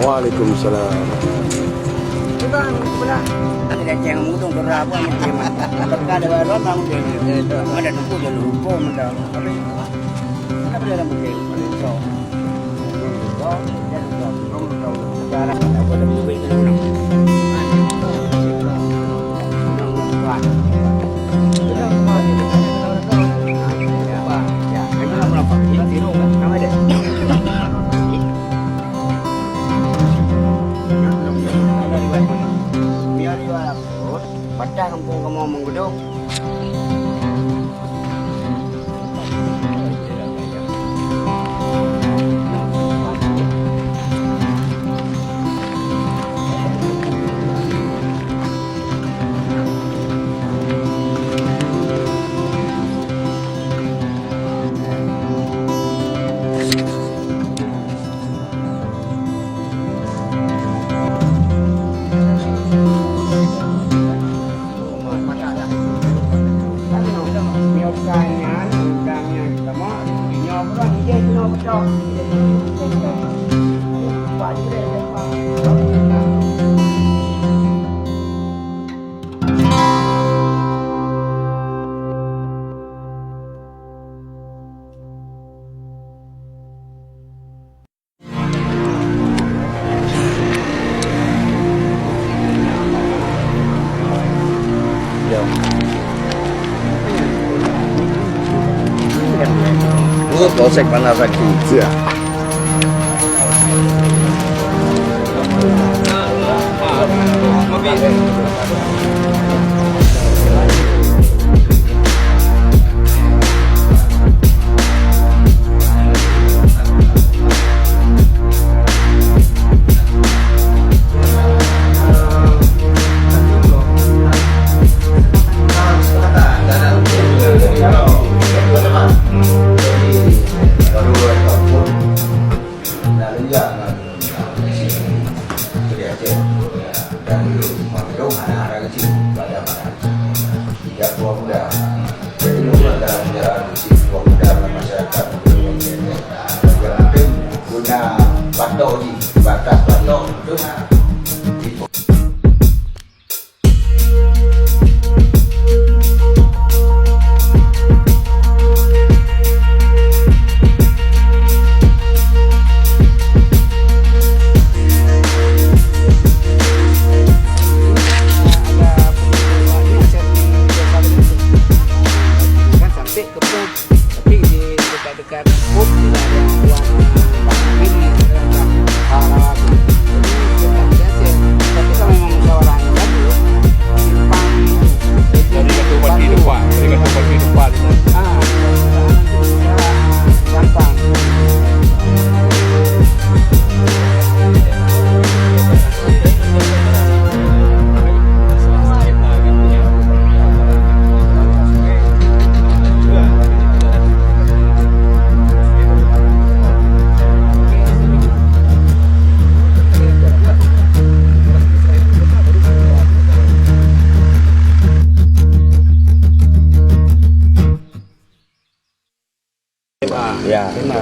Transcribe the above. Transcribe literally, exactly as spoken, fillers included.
Waalaikumsalam. Ada ceng mudong berapa mungkin. Berkah ada baru mah mungkin. Ada tunggu jalur hukum dah. Kenapa dia dalam mungkin? Patah kampung kamoe meugeudong. Oh, polsek Banasakti. Siap. Tiga buah muda. Jadi, dalam sejarah Besi, buah muda dalam masyarakat, yang penting guna batok jih, batas batok, betul tak? Kan sampai ke pom, tapi di dekat-dekat pom tidak ada yang buat, eh, ini, eh, hal-hal tu. Jadi, kita biasa. Tapi kalau memang musyawarah yang bagus, simpang, dari Ketua Parti depan, dari Ketua Parti depan. Ah, gampang. Ya. Terima.